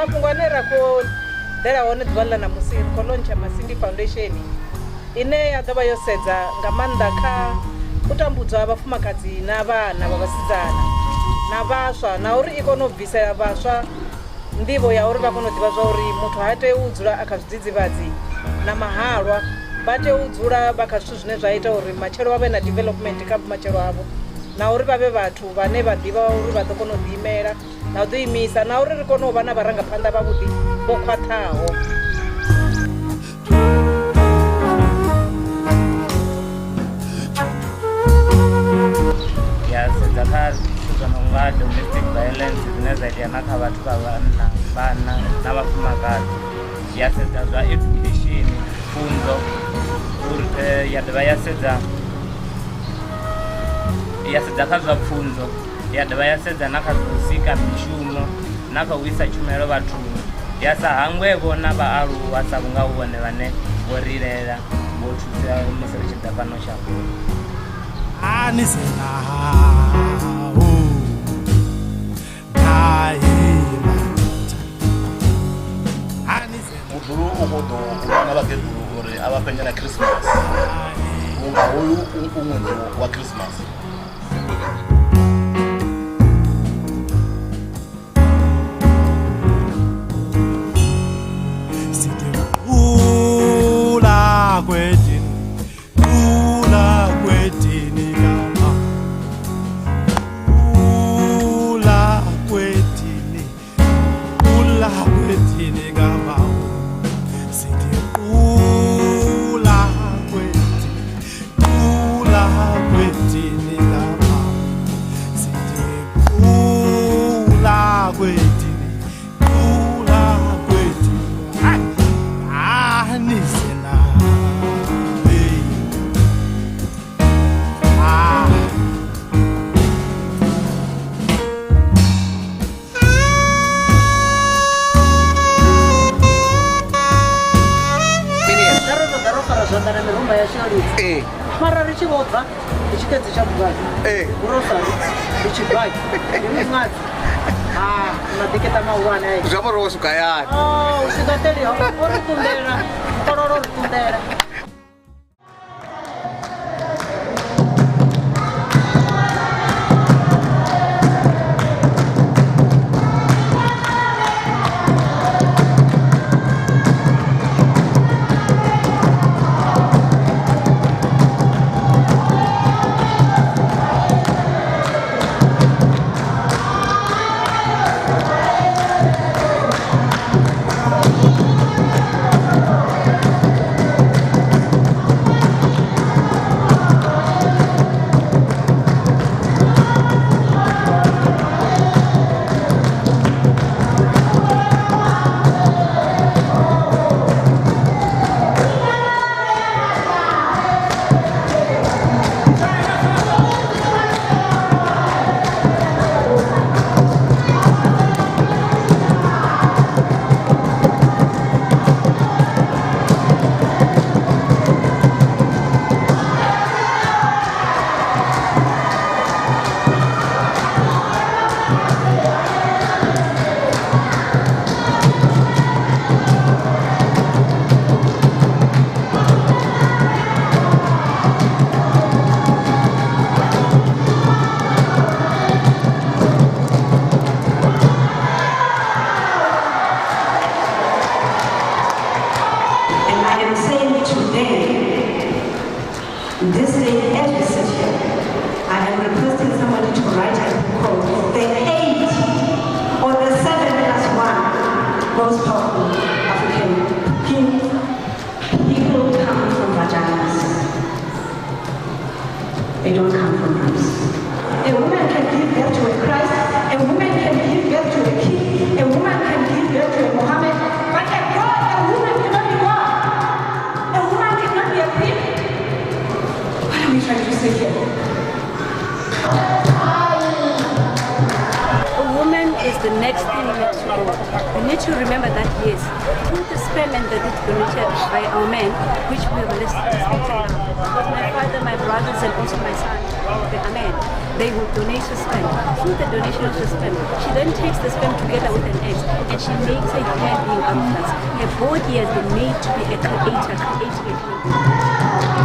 Mafhungo ane ra khou ḓela hone ḓuvha ḽa ṋamusi, ri khou launtsha Masindi Foundation ine ya ḓo vha yo sedza nga maanḓa kha u tambudzwa ha vhafumakadzi na vhana vha vhasidzana na vhaswa, na uri i kone u bvisela vhaswa nḓivho ya uri vha kone u ḓivha zwa uri muthu ha tei u dzula a kha zwidzidzivhadzi na mahalwa, vha tea u dzula vha kha zwithu zwine zwa ita uri matshelo vha vhe na development kha vhumatshelo havho, na uri vha vhe vhathu vhane vha ḓivha uri vha ḓo kona u ḓiimela na u ḓiimisa, na uri ri kone u vha na vharangaphanḓa vhavhuḓi vho khwaṱhaho. Ya sedza kha zwithu zwo no nga domestic violence zwine zwa itea na kha vhathu vha vhanna, vhana na vhafumakadzi. Ya sedza zwa education, pfunzo, uri ya dovha ya sedza ya sedza kha zwa pfunzo, ya dovha ya sedza na kha zwa u sika mishumo na kha u isa tshumelo vhathuni, ya sa hangwevho na vhaaluwa sa vhunga hu vhone vhane vho ri lela, vho thusa musi ri tshi ḓa fhano shangoni. Mudulu u khou ḓo vha na vhakegulu uri a vha fhe nyana Christmas, vhunga hoyu u ṅwedzi wa Christmas. Mara ri tshi vho bva ndi tshikedzi tsha vhugala, grocery ndi tshibaki, ndi muṅadzi, maḓekeṱa mahulwane aya. Zwi amba uri wo swika hayani. U swika teli o ri ṱunḓela, mukololo ri ṱunḓela. This day, as we sit here, I am requesting somebody to write a book called The 8 or the 7 plus 1 Most Powerful African King. People come from vaginas. They don't come from rooms. A woman can give birth to a Christ, a woman can give birth to a king, a woman can give birth to a Muhammad, but a God, a woman cannot be God. A woman cannot be a queen. What are we trying to say here? A woman is the next thing next to go. We need to remember that, yes, through the sperm and the deed donated by our men, which we will respect now. Because my father, my brothers, and also my son, they are men. They will donate her sperm. Through the donation of the sperm, she then takes the sperm together with an egg and she makes a human being out of that. Her body has been made to be a creator, creating a human being.